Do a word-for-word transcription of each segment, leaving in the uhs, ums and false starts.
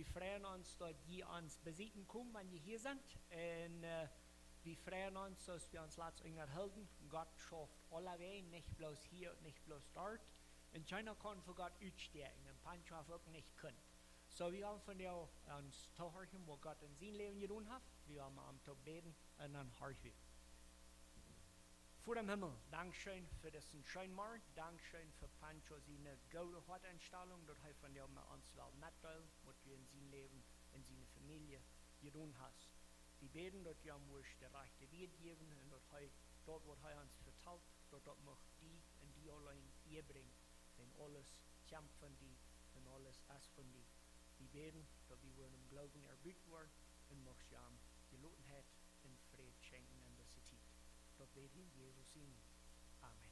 Wie freien ons, daut jie ons besieekjen komen, wan jie hia sent. Un wie freien ons, soo aus wie ons latst unjahilden. Gott schauft aulawäajen, nich bloos hia un nich bloos doa. Un kjeena kaun fa Gott utstäakjen, un Pancho haft uk nich kunt. Soo, wie wellen vondoag ons toohorchen, waut Gott en sien Läwen jedonen haft. Wie wellen met am toop bäden un dan horch wie. Voda em Himmel, dankscheen fa disen scheenen Morjen. Dankscheen fa Pancho siene goode Hoatenstalunk, daut hee vondoag met ons well metdeelen, waut du en sien Läwen un siene Famielje jedonen hast. Wie bäden, daut du am wurscht de rajchte Wieed jäwen un daut hee, daut waut hee ons vetalt, daut daut mucht die un die auleen Iea brinjen. Wiels aules kjemt von die un aules es von die. Wie bäden, daut wie wudden em Gloowen erbuat woaren un mucht du am Jelotenheit un Fräd schenkjen en dise Tiet. Daut bäd wie en Jesus sienen Nomen. Amen.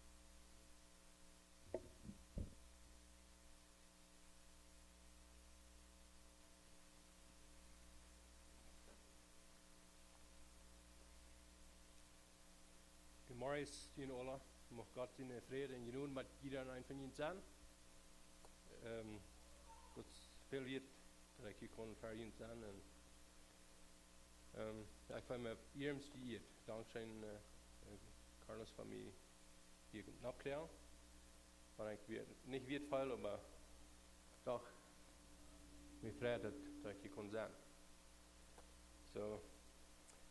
Goodemorjes, june aula. Mucht Gott siene Fräd un Jnod met jieda eenen von junt sennen. Ähm, daut es väl wieet, daut ekj hia kaun fa junt sennen. Un, ähm, jo, ekj feel mie ieescht jeieet. Dankscheen, äh, äh, Carlos, fa mie hia kjennen oppkjrieen. Wan ekj wia, nich wieet feel, oba doch, mie freit daut, daut ekj hia kaun sennen. Soo,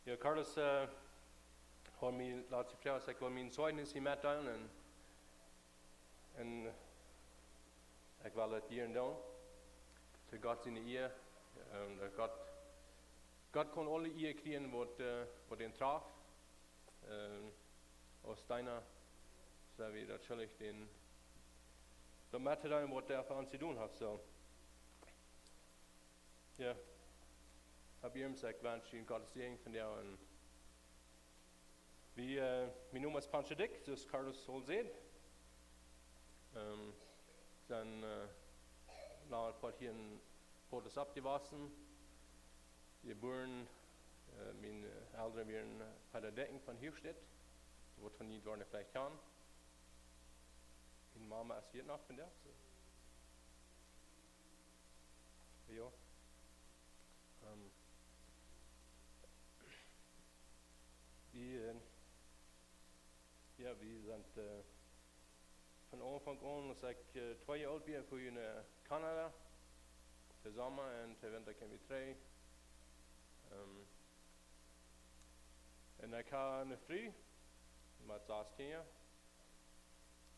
jo, Carlos, äh, haud mie latst jefroacht, aus ekj wull mien Zeugnis hia metdeelen un, un ekj well daut hia doonen. To Gott siene Iea, un, äh, Gott, Gott kaun aule Iea kjrieen, waut, äh, waut am traft. Ähm, aus Deena sent wie daut schuldich, dän, daut mettodeelen, waut hee fa ons jedonen haft. Soo. Jo. Opp jieda Enn, ekj wensch junt Gott sienen Säajen vondoag. Un wie, äh, mien Nomen es Pancho Dyck, soo aus Carlos aul säd. Ähm, sie, äh, lang Poat hia en Poat oppjewossen. Jebuaren, äh, miene, äh, Elren wieren, äh, Fedadecking von Hüstadt. Waut von junt woaren veleicht kjanen. Miene Mama es hia noch vondoag, soo. Jo. Ähm, wie, äh, jo, wie sent, äh, von Aunfank aun, aus ekj, äh, twee Joa oolt wia, fua wie no Kanada. Dän Somma un dän Winta kjeemen wie trigj. Ähm, un ekj haud eene Fru met sas Kjinja.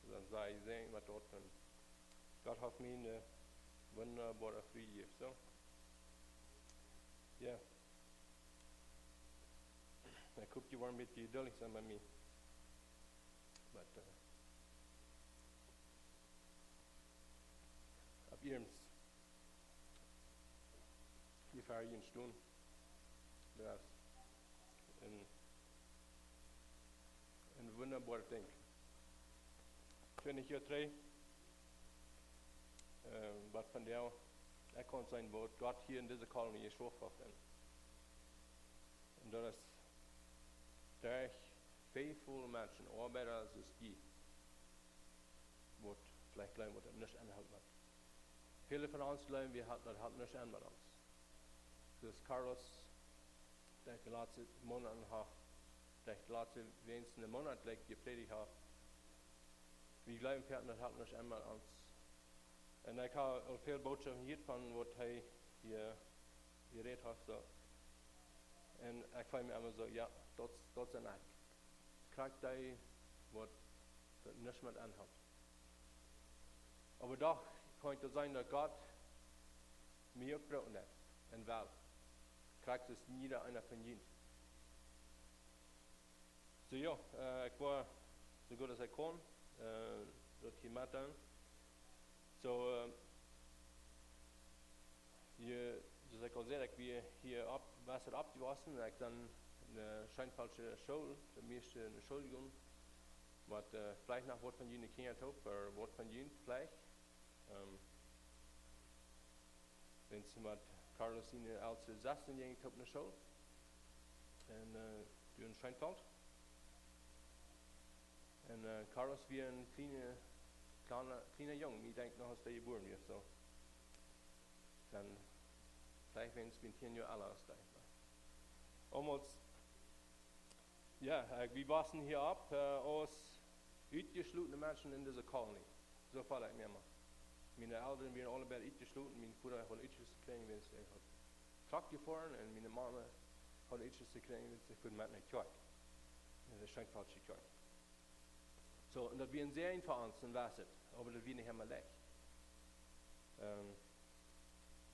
Dan saj ekj, waut daut von Gott haft mie eene wundaboare Fru jejäft, soo. Jo. Ekj hop, jie woaren een bät jeduldich sennen met mie. Oba, äh, opp jieda Enn, wie fa junt stonen. Daut es een, een wundaboaret Dinkj. Twintich Joa trigj, äh, waut vondoag, ekj kunn seenen, waut Gott hia en dise Kolonie jeschauft haft. Un, un daut es derch väl Menschen, Oabeida soo aus jie, waut veleicht jleewen, waut daut nuscht aunhelt met. Väle von ons jleewen, wie haben, daut haft nuscht aun met ons. Soo aus Carlos, dee de latste Moonaten haft, dee de latste weens een Moonat jlikj jeprädicht haft. Wie jleewen, wie haben, daut haft nuscht aun met ons. Un ekj hab aul väl Bootschoften jehieet von waut hee hia jerät haft, soo. Un ekj feel mie emma soo, jo, daut, daut sie ekj. Krakjt dee, waut daut nuscht met aunhelt. Oba doch kaun ekj daut seenen, daut Gott mie uk brucken deit un well. Krakjt soo aus jieda eena von junt. Soo jo, äh, ekj woa soo goot aus ekj kaun, äh, daut hia metdeelen. Soo, äh, jie, soo aus ekj aul säd, ekj sie hia opp, wia oppjewossen, ekj sie no eene Scheinfeldsche School, de mieeschte no School jegonen. Waut, äh, veleicht noch waut von junt Kjinja toop, ooda waut von junt veleicht. Ähm, Wiels met Carlos siene elste Sesta jinkj ekj toop no School. Un, äh, doa en Scheinfeld. Un, äh, Carlos wia een kjliena, kjliena, kjliena Jung, ekj denkj noch aus hee jebuaren wia, soo. Dan Veleicht wan ekj tieen Joa oolt wia, daut ekj wia. Aulsoo, jo, ekj, wie wussen hia opp, äh, aus utjeschlotne Menschen en dise Kolonie. Soo feeld ekj mie emma. Miene Elren wieren aule beid utjeschloten, mien Voda haud Utschluss jekjräajen, wiels hee haud Truck jefoaren, un miene Mame haud Utschluss jekjräajen, wiels see fuaren met no Kjoakj. Un see schwenkjt faulsch Kjoakj. Soo, un daut wia een Säajen fa ons, un wia et. Oba daut wia nich emma leicht. Ähm,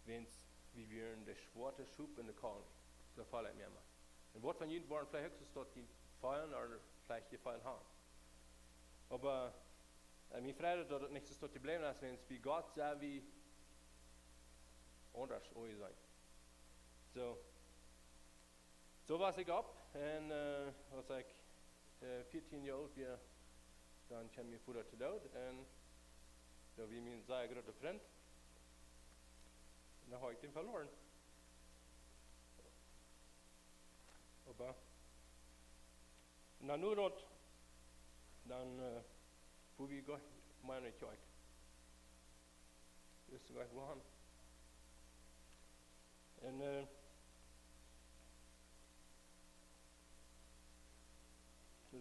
wiels wie wieren de schwoate Schop en de Kolonie. Soo feeld ekj mie emma. Un waut von junt woaren veleicht uk soo daut jie feelen, ooda veleicht jefeelt haben. Oba, äh, mie freit daut et nich soo daut jebläwen es, wiels bie Gott sent wie aundasch aus jie sennen. Soo, soo wia ekj opp, un, äh, aus ekj, äh, vieetieen Joa oolt wia, dan kjeem mien Voda to Doot, un daut wia mien sea groota Frint. Un dan haud ekj dän veloaren. Oba, na, nu daut, dan, äh, woo wie go-, mie no Kjoakj. Wist nich wua han. Un, äh,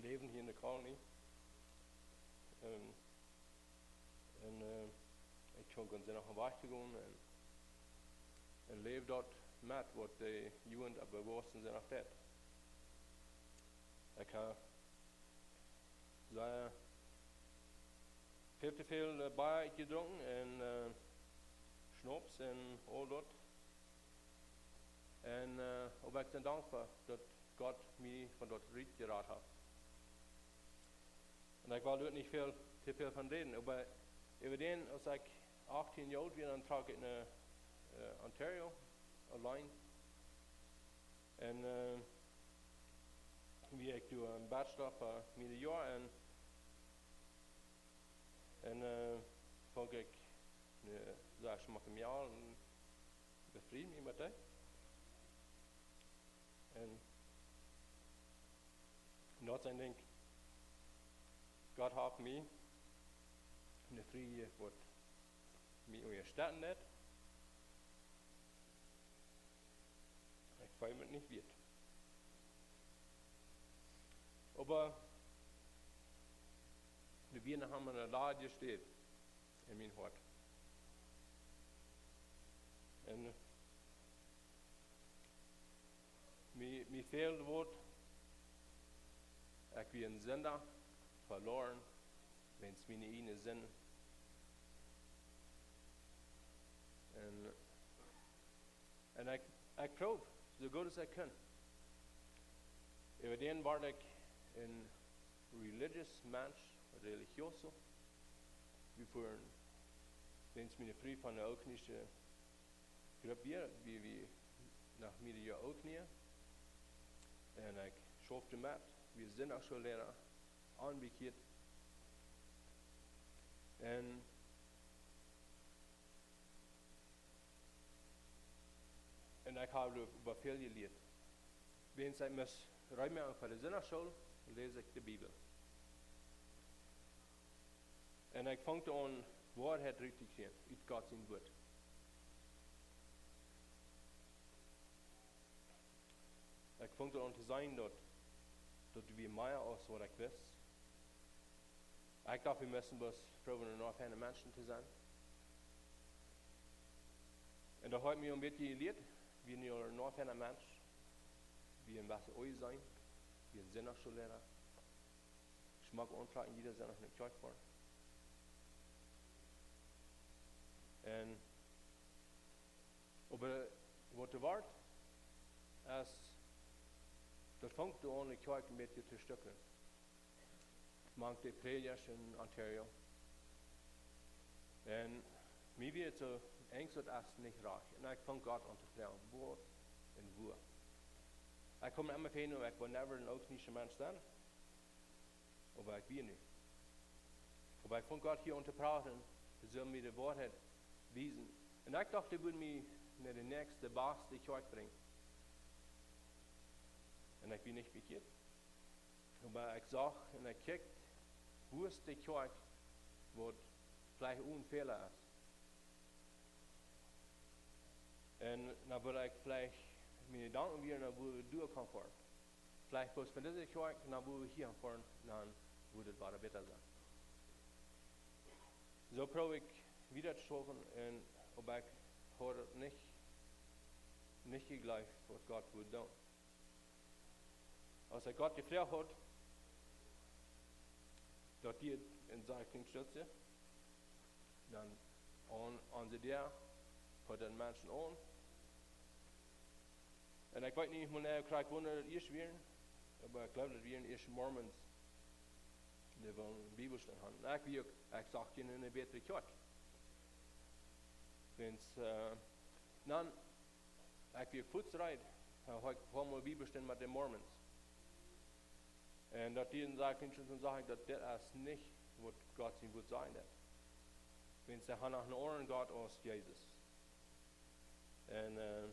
läwen hia en de Kolonie. Ähm, un, äh, ekj funk aun, see noch een Wajch to gonen un, un läw daut met waut de Jugend opp Bewusstsein sent opp daut. Ekj hab sea väl to väl, äh, Bia jedrunken un, äh, Schnaps un aul daut. Un, äh, oba ekj sie dankboa daut Gott mie von daut rutjerat haft. Un ekj well doa nich väl, to väl von räden, oba äwa dän, aus ekj achtieen Joa oolt wia, dan trock ekj no, äh, Ontario, auleen. Un, äh, wia ekj doa een Bachelor fa mearere Joa un, un, äh, funk ekj, äh, sea schmocke Mejal un befried mie met dee. Un, un daut sent, denkj ekj, Gott haft mie eene Fru jejäft, waut mie unjastetten deit. Ekj feel mie nich wieet. Oba de Biena haben eene Lage jestät en mien Hoat. Un mie, mie fäld waut, ekj wia een Sinda, veloaren, wiels miene ieejne Sind. Un, un ekj, ekj proowd, soo goot aus ekj kunn. Äwa dän wort ekj een religious Mensch, religioso. Wie fuaren, wiels miene Fru von de Ooltkolonische Grupp wia, wia wie no mearere Joa Ooltkolonie. Un ekj schauft met, wia Sindachschoollehrer, aunbekjieet. Un, un ekj hab doa väl jelieet. Wiels ekj must reed moaken fa de Sindachschool, läs ekj de Bibel. Un ekj funk aun Woarheit rut to kjrieen ut Gott sien Wuat. Ekj funk aun to seenen daut, daut wia mea aus waut ekj wist. Ekj docht, wie musten bloos proowen, een feina Mensch to sennen. Un daut haft mie een bät jelieet, woo nu een feina Mensch, woo een bät utseenen, woo een Sindachschoollehrer, schmock auntrakjen, jieda Sindach no Kjoakj foaren. Un, oba waut doa wort, es, daut funk aun de Kjoakj een bät to stuaken. Mank de Prädjasch en Ontario. Un mie wia et soo, eent, daut es nich rajcht. Un ekj funk Gott aun to froagen, waut un woo. Ekj kaum emma väl no, ekj well never een Ooltkolonische Mensch sennen. Oba ekj wia nu. Oba ekj funk Gott hia aun to proawen, hee sull mie de Woarheit wiesen. Un ekj docht, hee wudd mie no de näakjste baste Kjoakj brinjen. Un ekj wia nich bekjieet. Oba ekj sach un ekj kjikj, woo es de Kjoakj, waut veleicht onen Fäla es. Un dan wudd ekj veleicht miene Jedanken wada no wua wie doa kjennen foaren. Veleicht bloos von dise Kjoakj no wua wie hia foaren, dan wudd et wada bäta sennen. Soo proow ekj wieda to schaufen un oba ekj haud daut nich, nich jejleeft waut Gott wudd doonen. Aus ekj Gott jefroacht haud, daut dee en sien kjlienet Stootje, dan aun, aun de Däa, haud een Mensch aun. Un ekj weet nich mea krakjt wanea daut ieescht wia, oba ekj jleew daut wia en ieeschte Mormons, dee wullen Bibelstund haben. Un ekj wia uk, ekj sach hia en eene bätre Kjoakj. Wiels, äh, dan, ekj wia fuaz reed, dan haud ekj een poa Mol Bibelstund met de Mormons. Un daut dee en sien kjlienet Stootje, dan sach ekj daut dit es nich waut Gott sien Wuat sajen deit. Wiels see haben noch een aundren Gott aus Jesus. Un, äh,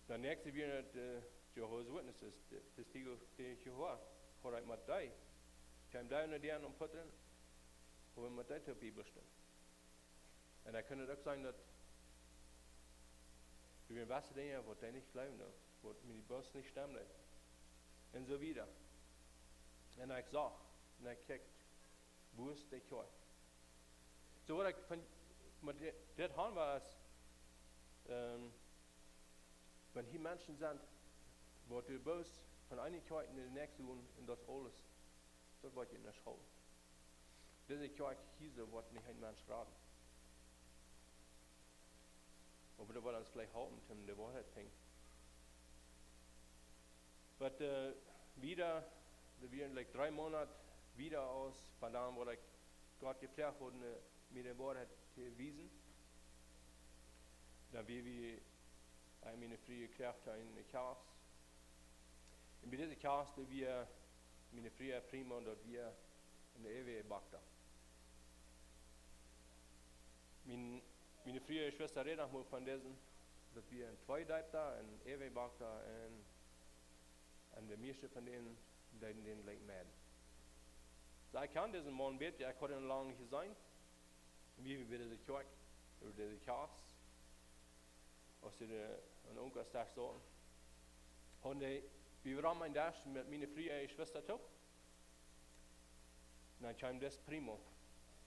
daut näakjste wia daut, äh, Jehovah's Witnesses, de Testigo de Jehová, haud ekj met dee. Ekj kjeem doa no dän aum Puttren, haud ekj met dee to Bibelstund. Un dan kunn et uk sennen daut doa wieren waut Dinja waut dee nich jleewen, waut mie bloos nich stemden. Un soo wieda. Un ekj sach, un ekj kjikj, wua es de Kjoakj? Soo waut ekj von, met di-, dit haben wia es, ähm, wan hia Menschen sent, waut du bloos von eene Kjoakj no de näakjste gonen un daut aules, daut woat je nich halpen. Dise Kjoakj hia woat nich een Mensch raden. Oba daut woat ons veleicht halpen, om de Woarheit to finjen. Oba, äh, wieda, daut wia, like, dree Moonat wieda aus von dan waut ekj Gott jefroacht haud, äh, mie de Woarheit to wiesen. Dan wia wie, äh, miene Fru jekjräajen eene Kjast. Un bie dise Kjast, doa wia miene Fru äa Primo, daut wia een Ehebakta. Mien, miene Fru äa Jeschwista räd noch mol von disen, daut wia een Tweedeita, een Ehebakta un, un de mieeschte von dän deeden dän like meiden. Soo, ekj kjan disen Maun bät, ekj haud am lang nich jeseenen. Wie, wie wia dise Kjoakj, ooda dise Kjast, aus see de, aun Onkelstasch sauten. Un dee, wie wieren aum Desch met miene Fru äa Jeschwista toop. Un dan kjeem dis Primo,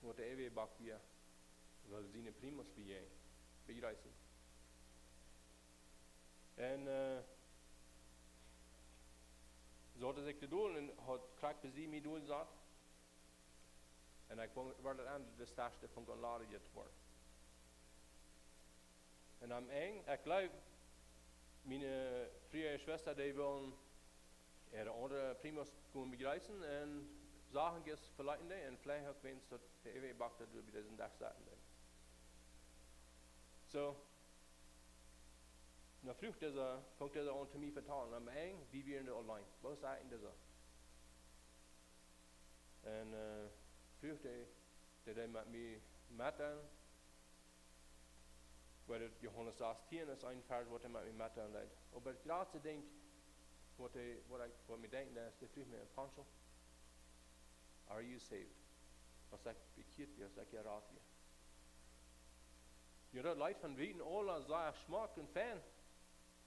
waut de Ehebakta wia, wull siene Primos bejree-, bejreessen. Un, äh, soo haud hee sikj jedonen un haud krakjt bie mie jedonen jesat. Un ekj funk, wort daut aun de Stasch, funk aun ladich to woaren. Un aum Enj, ekj jleew, miene Fru äa Jeschwista, dee wullen äare aundre Primos komen bejreessen un sagen, es veleicht dee, un veleicht uk wiels daut de Ehebakta doa bie disen Desch saut. Soo, dan fruach dee, funk dee aun to mie vetalen, aum Enj, wie wieren auleen, bloos ekj un dee. Un, äh, fruach dee, dee deed met mie metdeelen, wiels Johanes sastieen es een Varsch, waut hee met mie metdeelen deed. Oba daut jratste Dinkj, waut hee, waut ekj, waut mie denkjen deed, es, dee fruach mie: "Pancho, are you saved?" Aus ekj bekjieet wia, aus ekj jerat wia. Jo, daut leet von wieden aula sea schmock un fein,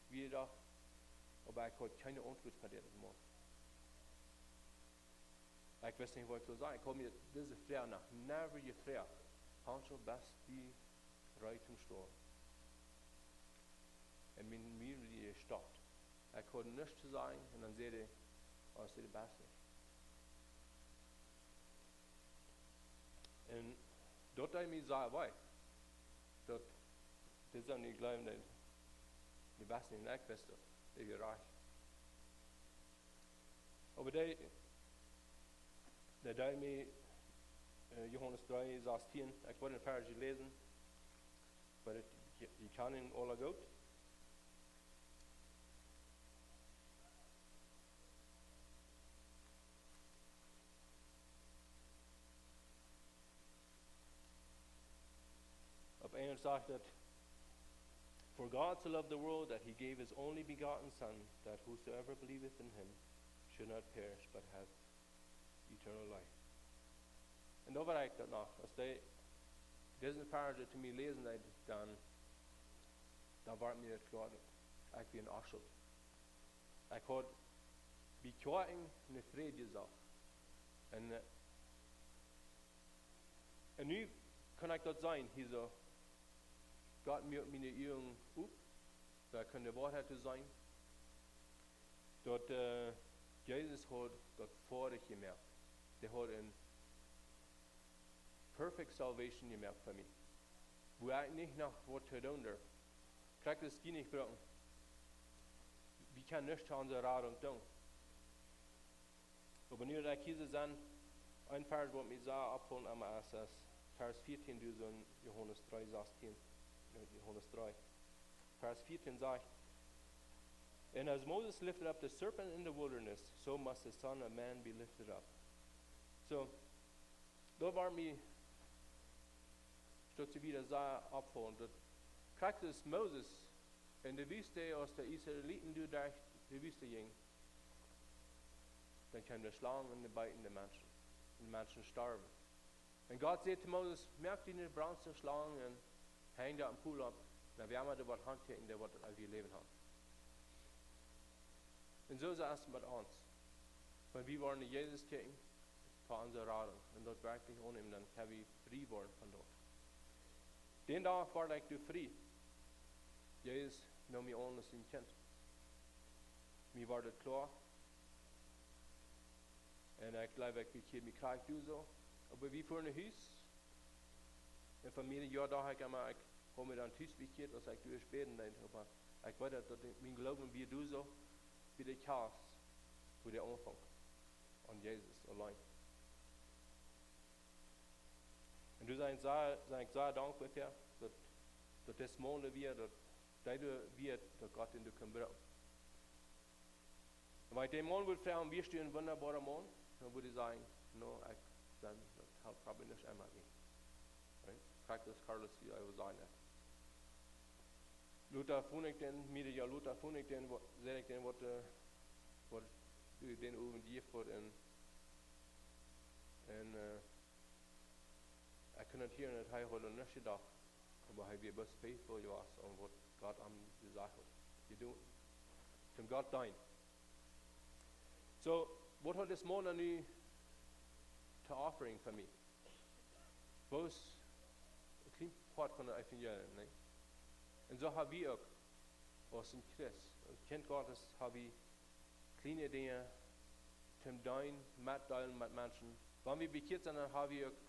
wia doch, oba ekj haud kjeene Auntwuat fa disen Maun. Ekj wist nich, waut ekj sull sajen. Ekj haud mie dise Froag noch nie jefroacht. Pancho, best du reed toom stoawen? Un mien Mul wia jestoppt. Ekj haud nuscht to sajen, un dan säd hee: "Oh, es de baste." Un daut deed mie sea wee. Daut, dit sent dee jleewen, dee, dee baste, un ekj wist daut, dee wia rajcht. Oba dee, dee deed mie, äh, Johanes dree sastieen, ekj wull een Varsch läsen, oba daut, jie, jie kjanen am aula goot. Opp Enjlisch sajcht et: "For God so loved the world that he gave his only begotten Son, that whosoever believeth in him should not perish but have eternal life." Un doa wia ekj daut noch, aus dee disen Varsch to mie läsen deed, dan, dan wort mie daut kloa, ekj wia een Oschult. Ekj haud bie Kjoakjen een Fräd jesocht. Un, äh, un nu kaun ekj daut seenen, hia soo, Gott muak miene Uagen op, daut ekj kaun de Woarheit seenen, daut, äh, Jesus haud daut foadich jemoakt. Dee haud eene perfect salvation jemoakt fa mie. Wua ekj nich noch waut to doonen durf. Krakjt daut wie nich brucken. Wie kjennen nuscht aun onse Radunk doonen. Oba nu daut ekj hia soo sie, een Varsch waut mie sea oppfelt emma es, es Varsch vieetieen, doa soo en Johanes dree sastieen, äh, Johanes dree. Varsch vieetieen sajcht: "And as Moses lifted up the serpent in the wilderness, so must the Son of Man be lifted up." Soo, daut wort mie, daut see wada soo oppfelt, daut krakjt aus Moses en de Wüste, aus de Israeliten doa derch de Wüste jinjen, dan kjeemen de Schlangen un de beeten de Menschen. Un Menschen storwen. Un Gott säd to Moses: "Moak die eene bronzene Schlang un henj dee aum Pool opp, dan woa wie doa waut auntrakjen, dee woat daut eewje Läwen haben." Un soo es et met ons. Wan wie woaren no Jesus kjikjen, fa onse Radunk, un daut werkjlich aunnämen, dan kjenn wie frie woaren von daut. Dän Dach wort ekj doa frie. Jesus neem mie aun aus sien Kjint. Mie wort daut kloa. Un ekj jleew, ekj bekjieed mie krakjt doa soo. Oba wie fuaren no Hus. Un fa mie, jo, docht ekj emma, ekj haud mie dan tus bekjieet, aus ekj doa ieescht bäden deed. Oba ekj weet daut, daut mien Gloowen wia doa soo, wia de Kjast, wua dee aunfunk. Aun Jesus auleen. Un doa sie ekj sea, sie ekj sea dankboa fa, daut, daut dis Maun wia, daut dee doa wia, daut Gott dän doa kunn brucken. Un wan ekj dän Maun wudd froagen: "Wieescht du een wundaboara Maun?" dan wudd hee sajen: "No, ekj sie, daut haft Gott nich emma mie." Right? Krakjt aus Carlos hia äwa säd. Lota funk ekj dän, mea, jo, lota funk ekj dän, waut, säd ekj dän, waut, äh, waut du dän Owent jejäft haud un, un, äh, ekj kunn daut hieren, daut hee haud nuscht jedocht, oba hee wia bloos faithful jewast aun waut Gott am jesajcht haud. Jedonen. Toom Gott deenen. Soo, waut haud dis Maun dan nu to offeren fa mie? Bloos een kjlien Poat von daut Evangelium, nä? Un soo ha wie uk, aus een Christ, aus Kjint Gottes, ha wie kjliene Dinja toom deenen, metdeelen met Menschen. Wan wie bekjieet sent, dan ha wie uk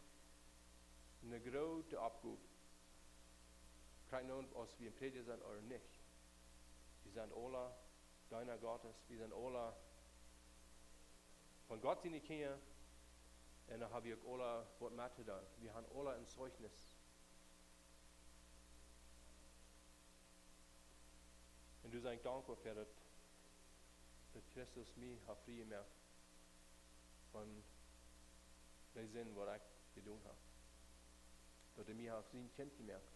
eene groote Oppgow. Krakjt nu, aus wie een Prädja sent ooda nich. Wie sent aula Deena Gottes, wie sent aula von Gott siene Kjinja, un dan ha wie uk aula waut mettodeelen. Wie haben aula een Zeichnis. Un doa sie ekj dankboa fa daut, daut Christus mie haft frie jemoakt von de Sind, waut ekj jedonen hab. Daut hee mie haft sien Kjint jemoakt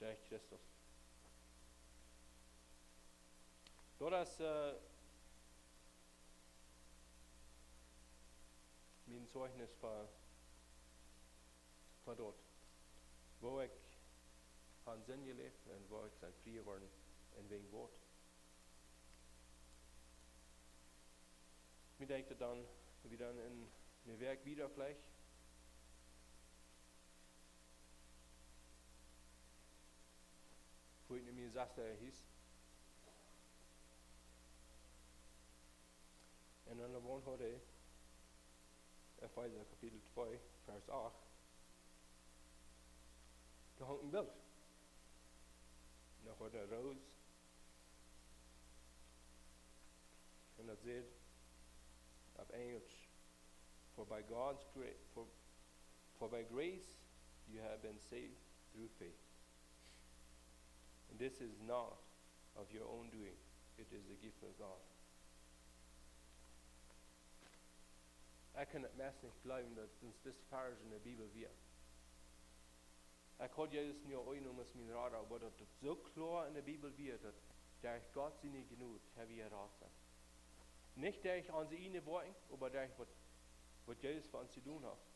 derch Christus. Daut es, äh, mien Zeichnis fa, fa daut. Woo ekj von Sind jeläft un woo ekj sie frie jeworden un wäajen waut. Ekj denkj daut dan, wie dan en eene Wäakj wieda veleicht. Fua ekj no mien Sesta äa Hus. Un aun de Waunt haud hee, Efeesa Kapitel twee, Varsch acht, doa hunk een Bilt. Doa haud hee eene Roos. Un daut sajcht opp Enjlisch: "For by God's gra-, for, for by grace you have been saved through faith. And this is not of your own doing, it is the gift of God." Ekj kaun daut meist nich jleewen, daut ons dit Varsch en de Bibel wia. Ekj haud Jesus nu aul aunjenomen aus mien Rada, oba daut daut soo kloa en de Bibel wia, daut derch Gott siene Jnod ha wie jerat sennen. Nich derch onse ieejne Woakjen, oba derch waut, waut Jesus fa ons jedonen haft.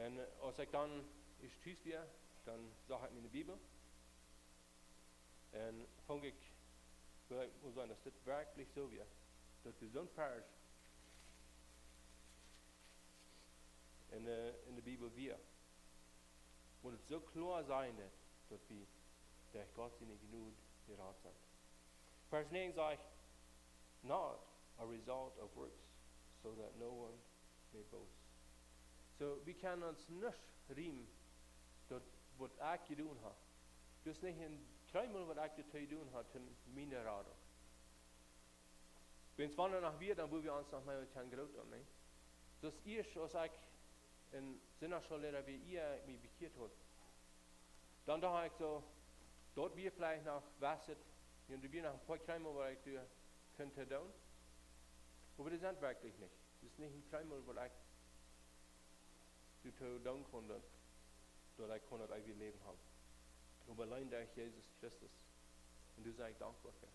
Un, äh, aus ekj dan ieescht tus wia, Dan sach ekj miene Bibel un funk ekj, wull ekj mol seenen, daut dit werkjlich soo wia, daut doa soon Varsch en de, en de Bibel wia, wua et soo kloa sajen deed, daut wie derch Gott siene Jnod jerat sent. Varsch näajen sajcht: "Not a result of works, so that no one may boast." Soo, wie kjennen ons nich riemen, daut waut ekj jedonen hab. Daut es nich een Kjreemel waut ekj doatoo jedonen hab, om miene Radunk. Wan et wan noch wia, dan wudd wie ons noch mea kjennen groot doonen, nä? Daut es ieescht, aus ekj een Sindachschoolliera wia, ea ekj mie bekjieet haud, dan docht ekj soo, daut wia veleicht noch waut, jo, doa wia noch een poa Kjreemel waut ekj doa kunn doonen. Oba daut sent werkjlich nich. Daut es nich een Kjreemel waut ekj doatoo doonen kunn, daut, daut ekj kunn daut eewje Läwen haben. Oba auleen derch Jesus Christus. Un doa sie ekj dankboa fa.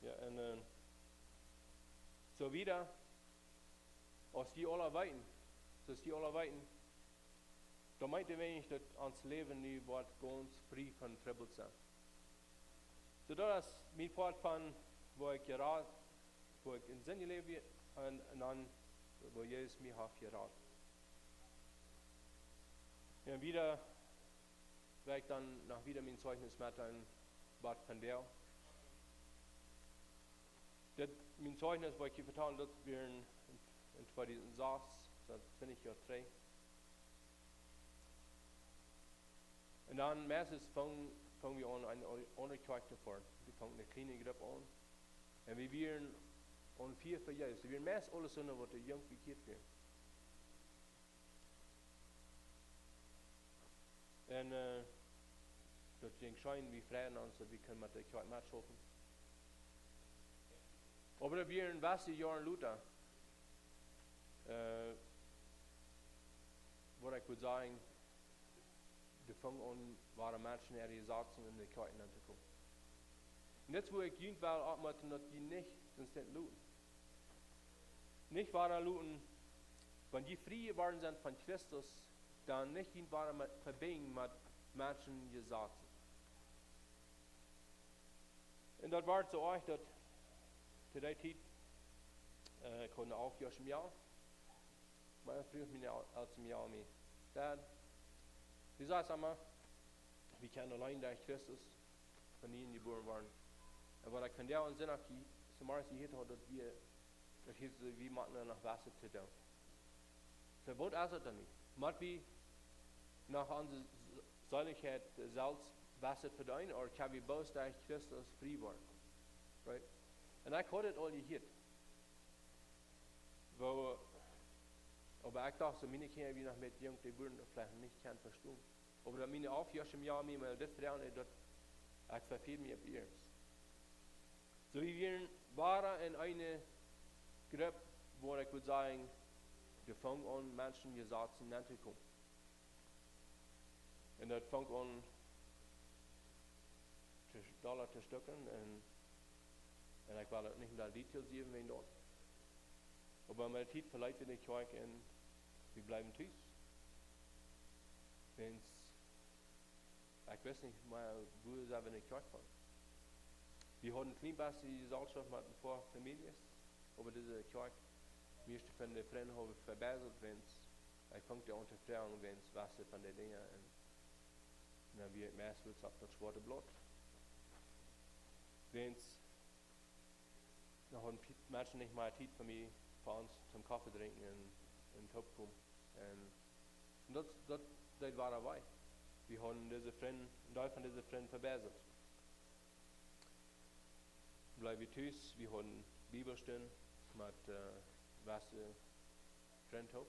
Jo, un, äh, soo wieda, aus jie aula weeten, soo aus jie aula weeten, daut meent daut weens daut ons Läwen nu woat gaunz frie von Trubbels sennen. Soo daut es mien Poat von woo ekj jerat, woo ekj en Sind jeläft hab, un, un dan woo Jesus mie haft jerat. Jo, un wieda well ekj dan noch wieda mien Zeichnis met een Wuat von däl. Dit, mien Zeichnis, waut ekj hia vetal, daut wia en, en tweedusent sas, soo twintich Joa trigj. Un dan meistens fung, fung wie aun, eene aundre Kjoakj to foaren. Wie fungen eene kjliene Grupp aun. Un wie wieren aun Fia fa Jesus. Wie wieren meist aule Sindach waut doa junk bekjieet wieren. Un, äh, daut jinkj scheen, wie freiden ons daut wie kunnen met de Kjoakj metschaufen. Oba daut wia een bät Joaren lota, äh, waut ekj wudd sajen, doa fungen aun, wieren Menschen äare Jesazen en de Kjoakj nenn to komen. Un dit wull ekj junt well oppmuntren, daut jie nich sent loten. Nich wieda loten, wan jie frie jeworden sent von Christus, dan nich junt wieda met, vebinjen met Menschen äare Jesazen. Un daut wia soo ieescht daut to dee Tiet, äh, ekj haud een Aufjäasch em Joa. Mien Frint, mien El-, Eltren, mien Omi, Dad, dee säd emma, wie kjennen auleen derch Christus von nieem jebuaren woaren. Un waut ekj vondoag en Sindach hia, zemorjes jehieet haud, daut wie, daut hia soo, wie motten noch waut to doonen. Soo, waut es daut dan nu? Mott wie noch onse S-, Seelichkjeit selfst waut vedeenen, ooda kjenn wie bloos derch Christus frie woaren? Right? Un ekj haud daut aul jehieet. Woo, oba ekj docht soo, miene Kjinja, wie noch met junk, dee wudden daut veleicht nich kjennen vestonen. Oba daut miene Aufjäasch em Joa mie mol dit vetalen, daut ekj vefeel mie opp ieescht. Soo, wie wieren wieda en eene Grupp, wua ekj wudd sajen, doa fungen aun Menschen äare Jesazen nenn to komen. Un daut funk aun to, dolla to stucken un, un ekj well uk nich en de Details jäwen wäajen daut. Oba met de Tiet veleeten wie de Kjoakj un wie bleewen tus. Wiels ekj wist nich mea, wua sell wie en de Kjoakj gonen. Wie hauden een kjlien bät Jeselschoft met een poa Famieljes, oba dise Kjoakj, mieeschte von de Frind haud vebäselt, wiels ekj funk dee aun to froagen, wiels waut see von de Dinja un, un dan wia ekj meist wutz opp daut schwoate Blaut. Wiels dan hauden Pe-, Menschen nich mea Tiet fa mie, fa ons toom Koffe drinkjen un, un toopkomen. Un, un daut, daut deed wieda wee. Wie hauden dise Frind, een Deel von dise Frind vebäselt. Bleewen wie tus, wie hauden Bibelstund met, äh, waut see Frind haud.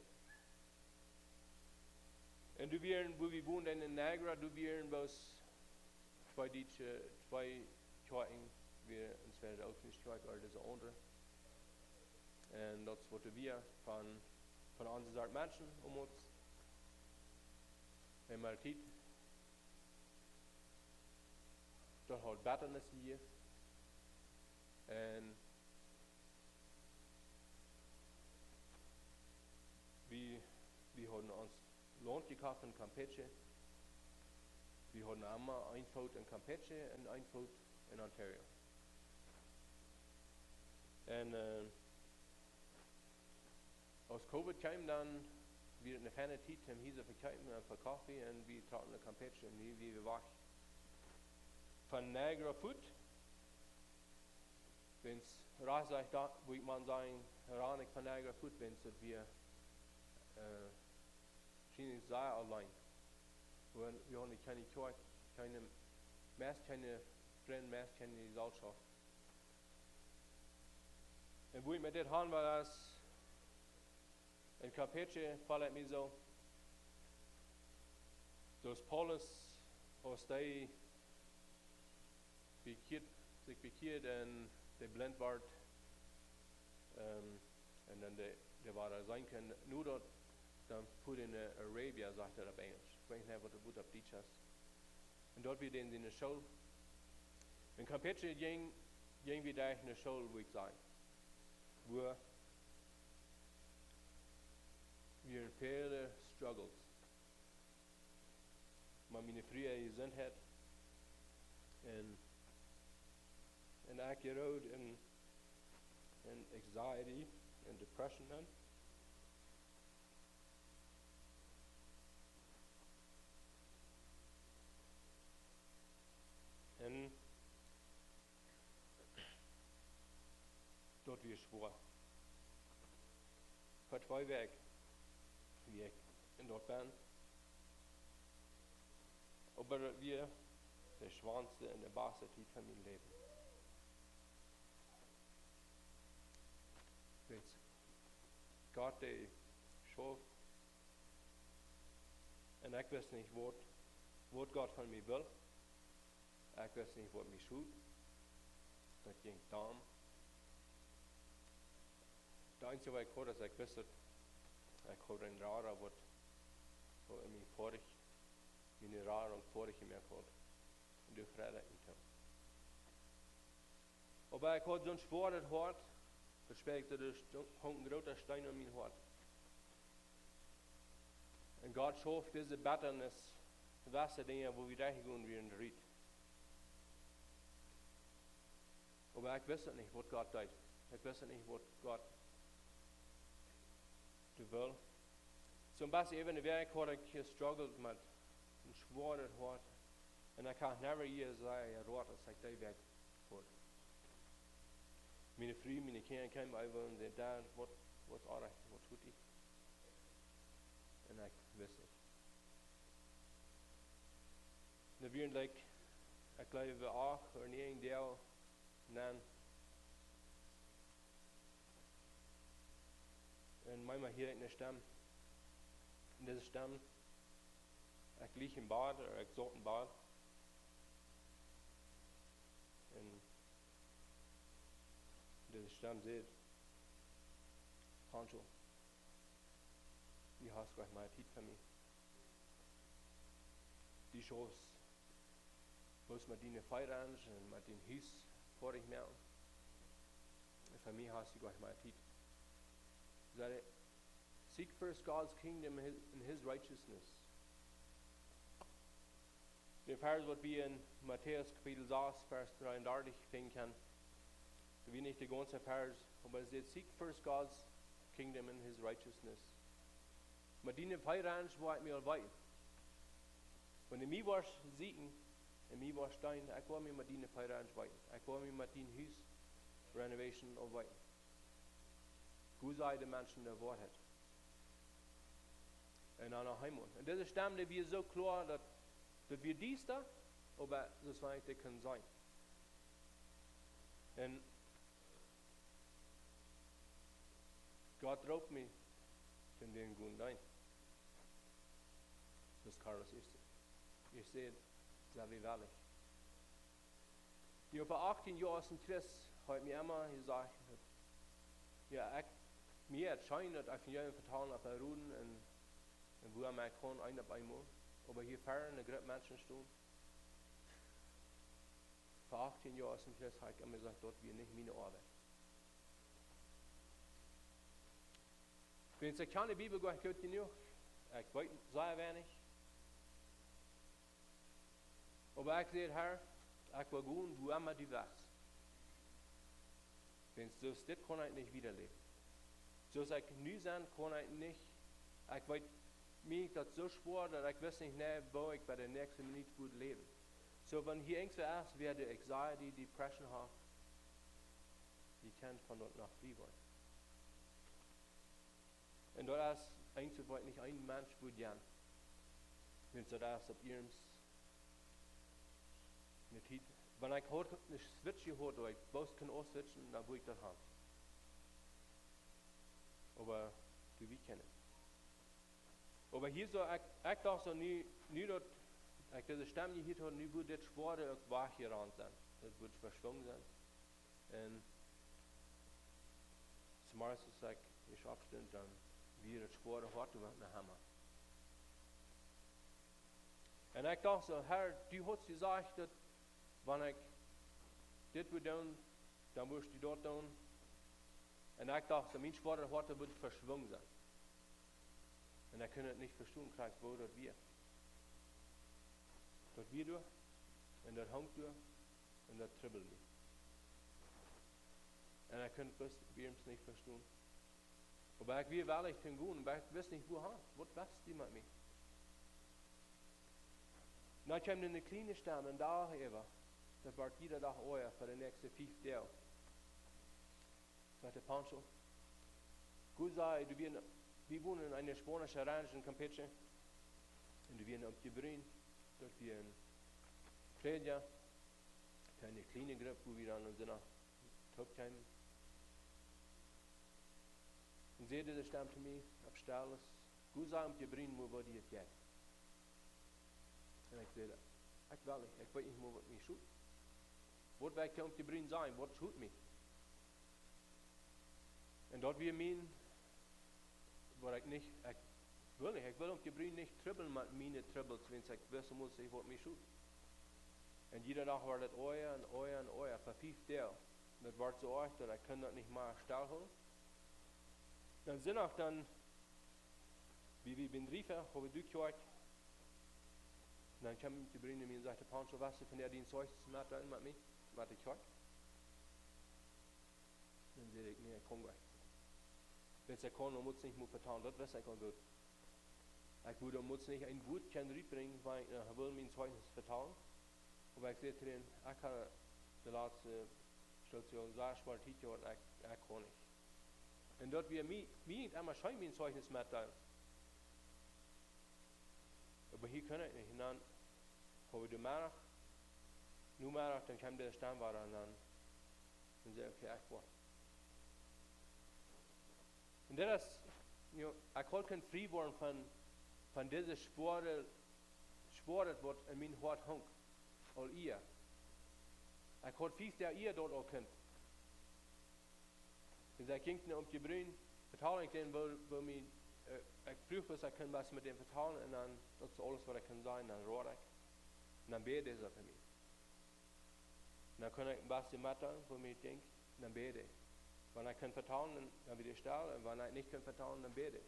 Un doa wieren, wua wie wonden en Niagara, doa wieren bloos twee dietsche, twee Kjoakjen, wia entwäda de Ootfriesche Kjoakj ooda dise aundre. Un daut es waut doa wia von, von onse Sort Menschen, om ons. Un met de Tiet, daut haud Bettanis jejäft. Un Launt jekoft en Campeche. Wie hauden emma een Foot en Campeche un een Foot en Ontario. Un äh, aus Covid kjeem, dan wia et eene feine Tiet om hia to vekjeepen un fa Koffie un wie trocken no Campeche un hia wia wie wajch von Niagara Falls. Wiels rajcht sajcht daut, woo ekj mau sajen, rajcht von Niagara Falls, wiels daut wia äh, schien ekj sea auleen. Wie, wie hauden kjeene Kjoakj, kjeene, meist kjeene Frind, meist kjeene Jeselschoft. Un woo ekj met dit han well es, en Campeche foll ekj mie soo, soo aus Paulus, aus dee bekjieet, sikj bekjieed un dee blint wort, ähm, un dan dee, dee wada seenen kunn, nu daut, dan fua dee no Arabia, sajcht daut opp Enjelsch. Ekj weet nich, waut daut Wuat opp Dietsch es. Un doa wia dee en siene School. En Campeche jinkj, jinkj wie doa en de School, woo ekj saj, wua wie väle Struggles. Mau miene Fru äa Jesuntheit un, un ekj jerood en, en anxiety un depression dan. Un daut wia schwoa. Fa twee Wäakj wia ekj en daut Bad. Oba daut wia de schwoaste un de baste Tiet von mien Läwen. Wiels Gott dee schauft. Un ekj wist nich, waut, waut Gott von mie wull. Ekj wist nich, waut mie schult. Daut jinkj dan. Daut eensje, waut ekj haud, es, ekj wist, daut ekj haud een Rara, waut, waut mie foadich, miene Radunk foadich jemoakt haud. Un doa freid ekj mie too. Oba ekj haud soon schwoaret Hoat, daut sprakjt, doa sto-, hunk een groota Steen aun mien Hoat. Un Gott schauft dise Bettanis, dise Dinja, woo wie doahan gonen, wia en Riet. Oba ekj wist daut nich, waut Gott deed. Ekj wist daut nich, waut Gott dee wull. Soo een bät äwa eene Wäakj haud ekj jestruggelt met een schwoaret Hoat. Un ekj kaun never jesajen, Gott, aus ekj dee Wäakj haud. Miene Fru, miene Kjinja kjeemen bie un säden, Dad, waut, waut es orrajcht, waut deit die? Un ekj wist nich. Dan wia daut, ekj jleew, acht ooda näajen Doag, un dan, un mau mol hieed ekj eene Stemm. Un dise Stemm, ekj leech em Bad, ooda ekj saut em Bad. Un dise Stemm säd, Pancho, du hast nich mea Tiet fa mie. Du schaufst bloos met diene Fieransch un met dien Hus foadich moaken. Un fa mie hast du nich mea Tiet. Säd hee, seek first God's kingdom and his, and his righteousness. Dän Varsch, waut wie en Matäus Kapitel sas, Varsch dreeundartich finjen kjennen. Daut wia nich de gaunze Varsch, oba et sajcht, seek first God's kingdom and his righteousness. Met diene Fieransch woa ekj mie aul weeten. Wan du mie woascht seekjen un mie woascht deenen, ekj woa mie met diene Fieransch weeten. Ekj woa mie met dien Hus renovation aul weeten. Woo sent de Menschen de Woarheit? Un dan noch eemol. Un dise Stemm, dee wia soo kloa, daut, daut wia diesta, oba soo aus ekj kunn seenen. Un Gott roopt mie, ekj sie een Gott, nä. Daut es Carlos Easton. Ekj säd, saj wie woarlich. Dee äwa achtieen Joa aus een Christ haft mie emma jesajcht, daut, jo, ekj, mie es scheen daut Evangelium vetalen opp de Roden un, un wua ekj kaun, een opp eemol. Oba hia ver eene Grupp Menschen stonen. Ver achtieen Joa aus een Christ haud ekj emma jesajcht, daut wia nich miene Oabeit. Wiels ekj kaun de Bibel goanich goot jenuach. Ekj weet sea weinich. Oba ekj säd: "Herr, ekj well gonen wua emma du west. Wiels soo aus dit kaun ekj nich wieda läwen. Soo aus ekj nu sie, kaun ekj nich. Ekj weet, mie jinkj daut soo schwoa, daut ekj wist nich, nä, woo ekj bie de näakjste Minut wudd läwen. Soo, wan hia irjentwäa es, wäa de anxiety, depression haft, dee kaun von daut noch frie woaren." Un daut es eent, waut nich een Mensch wudd gonen. Wiels daut es opp iernst ne Tiet. Wan ekj haud ne Switch jehaut, daut ekj bloos kunn ausswitchen, dan wudd ekj daut haben. Oba du, wie kjennen. Oba hia soo, ekj, ekj docht soo, nu, nu daut ekj dise Stemm jehieet haud, nu wudd dit Schwoare uk wajchjerant sennen. Daut wudd veschwungen sennen. Un zemorjes, aus ekj ieescht oppstunt, dan wia daut Schwoare hoat, doa wia een Hama. Un ekj docht soo: "Herr, du hast jesajcht, daut wan ekj dit wudd doonen, dan wudd du daut doonen." Un ekj docht soo, mien Schwoare hoat, daut wudd veschwungen sennen. Un ekj kunn daut nich vestonen, krakjt woo daut wia. Daut wia doa, un daut hunk doa, un daut trubbeld mie. Un ekj kunn daut bloos nich vestonen. Oba ekj wia wellich to gonen, oba ekj wist nich wua han. Waut west du met mie? Dan kjeem doa ne kjliene Stemm, un doa äwa, daut wort jieda Dach oaja fa de näakjste fief Doag. Sajcht de Pancho: "José, du, wie, wie wonen en eene spaunische Ranch en Campeche. Un du, wie en Oomkje Brun, daut wia een Prädja, eene kjliene Grupp, wua wie dan en Sindach toop kjeemen." Un säd dise Stemm to mie, opp Stilles: "José, Oomkje Brun, woo woat die daut gonen?" Un ekj säd: "Ekj well nich, ekj weet nich mol, waut mie schot. Waut well ekj Oomkje Brun sajen, waut schot mie?" Un daut wia mien, waut ekj nich, ekj well nich, ekj well Oomkje Brun nich trubblen met miene Trubbels, wiels ekj wist, mol see waut mie schot. Un jieda Dach wort daut oaja un oaja un oaja, fa fief Doag. Daut wort soo oajch, daut ekj kunn daut nich mea stellhoolen. Dan Sindach dan, wie, wie biem Riefa, haud wie de Kjoakj. Dan kjeem Oomkje Brun no mie un säd: "Pancho, west du vondoag dien Zeugnis metdeelen met mie, met de Kjoakj?" Dan säd ekj: "Nä, ekj kaun nich." Wiels ekj kaun, dan mott ekj nich mea vetalen, daut wist ekj aul goot. Ekj wudd dan mott nich een Wuat kjennen rutbrinjen, wiels ekj, äh, wull mien Zeugnis vetalen. Oba ekj säd to dän, ekj hab de latste Station sea schwoa Tiet jehaut, ekj, ekj kaun nich. Un daut wia mie, mie nich emma scheen mien Zeugnis metdeelen. Oba hia kunn ekj nich. Un dan haud wie de Meddach, Nomeddach, dan kjeem de Stemm wada un dan, dan säd ekj: "Okay, ekj woa." Un daut es, you know, ekj haud kunt frie woaren von, von dise schwoare, schwoare, waut en mien Hoat hunk, aul ea. Ekj haud fief Doag ea daut aul kunt. Dan säd ekj: "Jinkj no Oomkje Brun, vetal ekj dän, woo, woo mie, äh, ekj fruach, aus ekj kunn waut met dän vetalen, un dan, daut es aules, waut ekj kunn sajen, dan road ekj. Un dan bäd hee fa mie. Un dan kunn ekj een bät metdeelen, woo mie jinkj, dan bäd hee. Wan ekj kunn vetalen, dan, dan wia hee stell, un wan ekj nich kunn vetalen, dan bäd hee."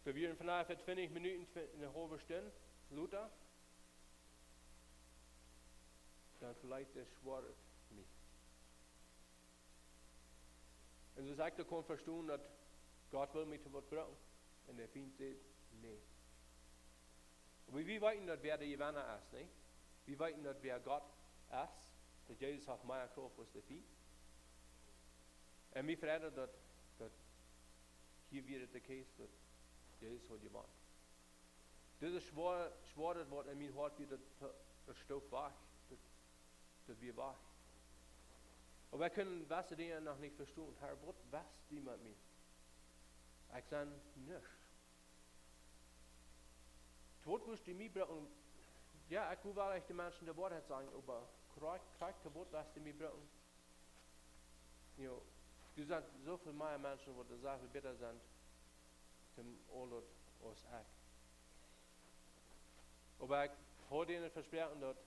Soo, wie wieren vondoag fa twintich Minuten, twe-, eene haulwe Stund lota, dan veleet de Schwoa mie. Un soo aus ekj daut kunn vestonen, daut Gott wull mie to waut brucken, un de Fient säd: "Nä." Oba wie weeten, daut wäa de Jewenna es, nä? Wie weeten, daut wäa Gott es, daut Jesus haft mea Krauft aus de Fient. Un mie freit daut, daut hia wia de Case, daut Jesus haud jewonnen. Dit es schwoa, schwoa, daut Wuat en mien Hoat wia, daut, daut stoof wajch. Daut, daut wia wajch. Oba ekj kunn jewesse Dinja noch nich vestonen. Herr, waut west du met mie? Ekj sie nuscht. Waut wurscht du mie brucken? Jo, ekj wull woll ieescht de Menschen de Woarheit sajen, oba krakjt, krakjt waut wurscht du mie brucken? Jo, doa sent soo väl mea Menschen, waut doa soo väl bäta sent, toom aul daut aus ekj. Oba ekj haud an vesproaken, daut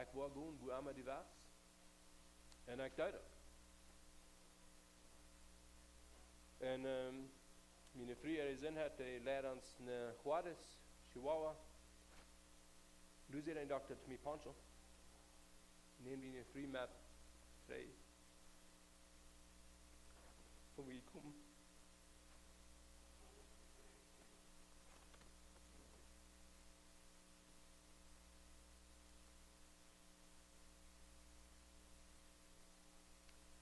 ekj wudd gonen, wua emma du west. Un ekj deed daut. Un, ehm, Miene Fru äa Sän haud, dee leid ons een Juarez Chihuahua. Nu säd een Dokta to mie: "Pancho, näm diene Fru met, trigj, von wua jie komen."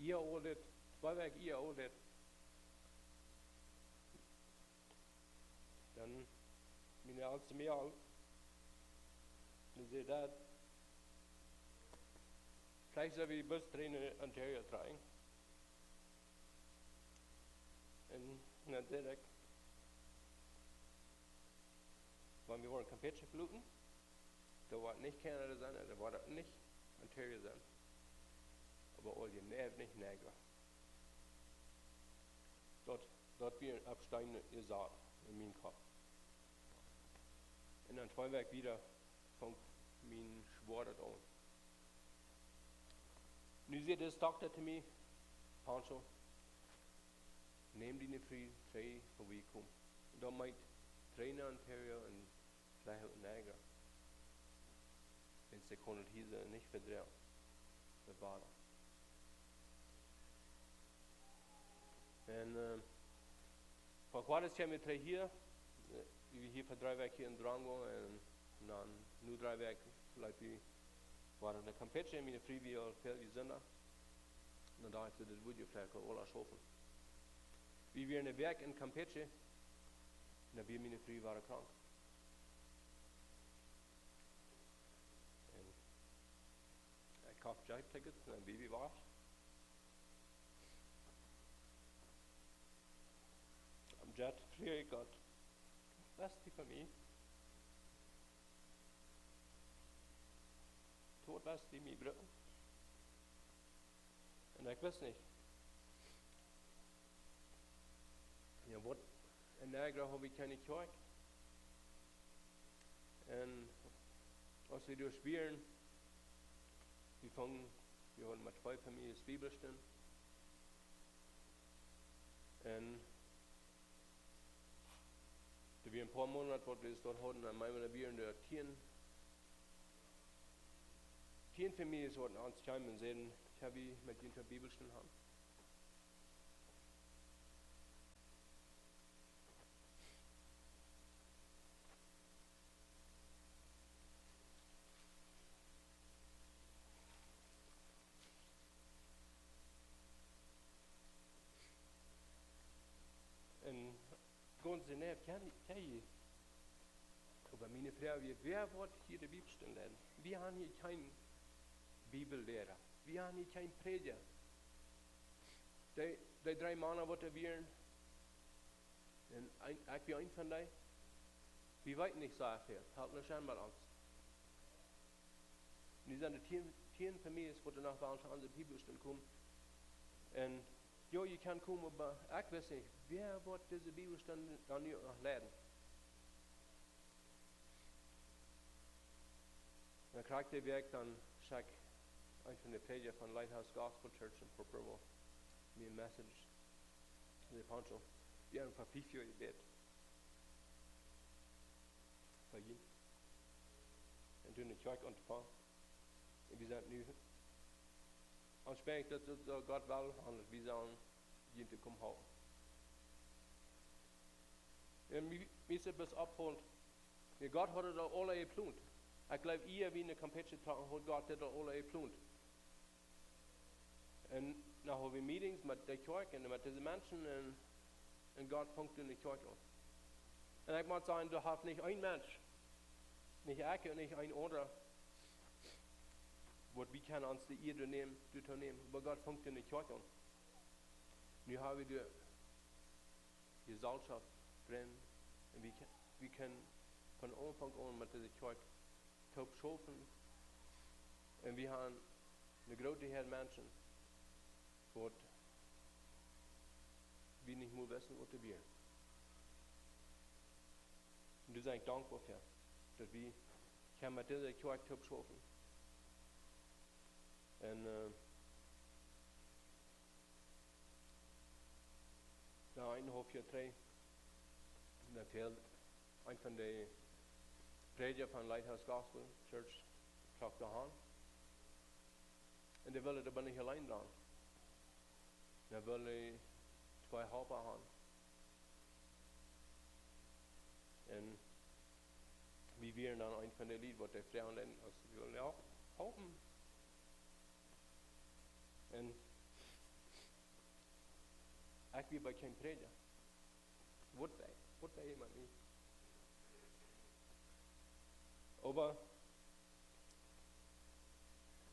Ea aul dit, twee Wäakj ea aul dit. Dan miene elste Mejal, dee säd: "Dad, veleicht sell wie bloos trigj no Ontario trakjen." Un dan säd ekj: "Wan wie woaren Campeche veloten, daut woat nich Canada sennen, daut woat nich Ontario sennen, oba aul je näa nich Niagara." Daut, daut wia opp Steen jesat en mienen Kopp. Un dan twee Wäakj wieda funk mien Schwoa daut aun. Nu säd dis Dokta to mie: "Pancho, näm diene Fru trigj, von wua jie komen." Un daut meent trigj no Ontario un veleicht uk Niagara. Wiels see kunn daut hia nich vedroagen, daut Wada. Un, äh, von Juarez kjeemen wie trigj hia. Äh, wie hia fa dree Wäakj hia en Durango un dan no dree Wäakj leepen wie wada no Campeche. Miene Fru wia aul väl jesunta. Dan docht ekj, daut wudd je veleicht aul schaufen. Wie wieren eene Wäakj en Campeche, dan wia miene Fru wada krank. Un ekj koft Jet Tickets un dan wia wie wajch. Aum Jet froag ekj Gott: "Waut west du fa mie? Waut west du mie brucken?" Un ekj wist nich. Jo, waut, en Niagara haud wie kjeene Kjoakj. Un aus wie doa wieren, wie fungen, wie hauden met twee Famieljes Bibelstund. Un doa wieren een poa Moonat, waut wie doa hauden, un mie wieren doa tieen, tieen Famieljes, waut no ons kjeemen un säden: "Kjenn wie met junt Bibelstund haben?" Un gaunz Genève kjenn, kjenn jie. Oba miene Froag wia: "Wäa woat hia de Bibelstund leiden?" Wie haben hia kjeen Bibelliera. Wie haben hia kjeen Prädja. Dee, dee dree Mana, waut doa wieren, un een, ekj wia eent von dee. Wie weeten nich soo väl, fält nich aun met ons. Nu sent doa tieen, tieen Famieljes, waut doa noch wellen to onse Bibelstund komen. Un jo, jie kjennen komen, oba ekj wist nich, wäa woat dise Bibelstund dan nu noch leiden? Dan krakjt dee Wäakj, dan schekjt eena von de Prädja von Lighthouse Gospel Church en Port Royal mie een Message. Säd: "Pancho, wie haben fa fief Joa jebät fa junt un doonen de Kjoakj auntofangen. Un wie sent nu aum Sprinjen, daut, daut, daut Gott well, un wie sellen junt komen halpen." Un mie, mie es daut bloos oppjefollen, jo, Gott haud daut aul jeplont. Ekj jleew, ea wie no Campeche trocken, haud Gott daut aul jeplont. Un dan haud wie Meetings met de Kjoakj un met dise Menschen un, un Gott funk doa de Kjoakj aun. Un ekj mott sajen, doa haft nich een Mensch, nich ekj un nich een aundra, waut wie kjennen ons de Ea doa nämen, doa to nämen, oba Gott funk doa de Kjoakj aun. Nu haben wie de Jeselschoft, Frind, un wie kje-, wie kjennen von Aunfank aun met dise Kjoakj toop schaufen. Un wie haben eene groote Häad Menschen, waut wie nich mol wisten, waut doa wieren. Un doa sie ekj dankboa fa, daut wie kjennen met dise Kjoakj toop schaufen. Un, äh, no eenenhaulf Joa trigj, Dan fält een von de Prädja von Lighthouse Gospel Church, trock doa han. Un dee wull daut oba nich auleen doonen. Dan wull hee twee Halpa han. Un wie wieren dan een von de Lied, waut dee froagen deeden, aus wie wullen, jo, halpen. Un ekj wia bie kjeen Prädja. Waut wea, waut wea jemaunt nich. Oba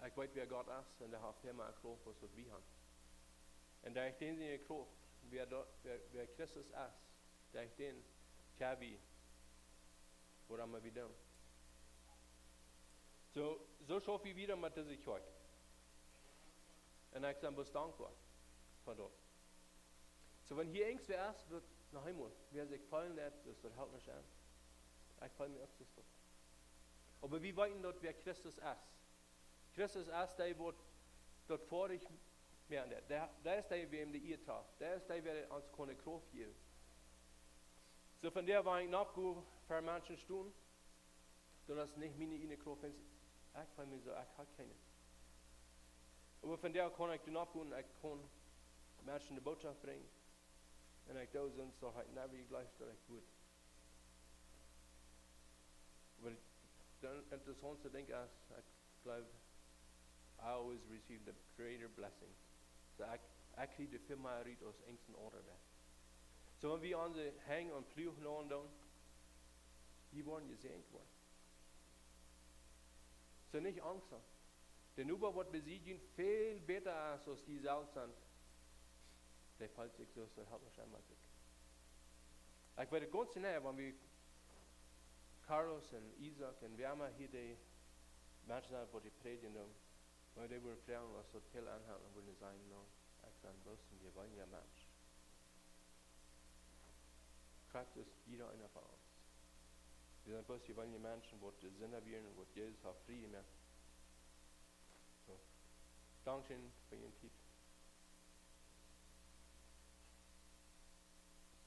ekj weet, wäa Gott es, un dee haft emma Krauft aus waut wie han. Un derch dän siene Krauft, wäa doa, wäa, wäa Christus es, derch dän kjenn wie, waut emma wie doonen. Soo, soo schauf wie wieda met dise Kjoakj. Un ekj sie bloos dankboa fa daut. Soo, wan hia irjentwäa es, waut, noch eemol, wäa sikj feelen deit, daut, daut halpt nich aun. Ekj feel mie uk soo. Oba wie weeten daut, wäa Christus es. Christus es dee, waut daut fa die moakt. Dee, dee es dee, wäm de Iea traft. Dee es dee, wäa ons kaun Krauft jäwen. Soo, von doa, wan ekj nopp go, fa Menschen stonen, daut es nich miene ieejne Krauft, wiels ekj feel mie soo, ekj hab kjeene. Oba von doa kaun ekj doa nopp gonen, ekj kaun Menschen de Bootschoft brinjen. Un ekj doo soo, soo haud ekj nie jejleeft, daut ekj wudd. Oba daut interessauntste Dinkj es, ekj jleew, I always receive the greater blessing. Soo ekj, ekj kjrie väl mea rut aus irjent een aundra. Soo, wan wie aun de Henj un Plua naun doonen, wie woaren jesäajent woaren. Soo, nich Angst han. De Noba, waut bie die väl bäta es aus jie selfst sent, dee feelt sikj soo, soo helploos aus waut ekj. Ekj weet daut gaunz jeneiw, wan wie Carlos un Isaac un wäa emma hia de Menschen sent, waut dee prädjen doonen, wan dee wudden froagen, aus daut väl aunhoolen, wudden see sajen, no, ekj sie bloos een jeweenelja Mensch. Krakjt soo aus jieda eena von ons. Wie sent bloos jeweenelje Menschen, waut de Sinda wieren un waut Jesus haft frie jemoakt. Soo. Dankscheen fa june Tiet.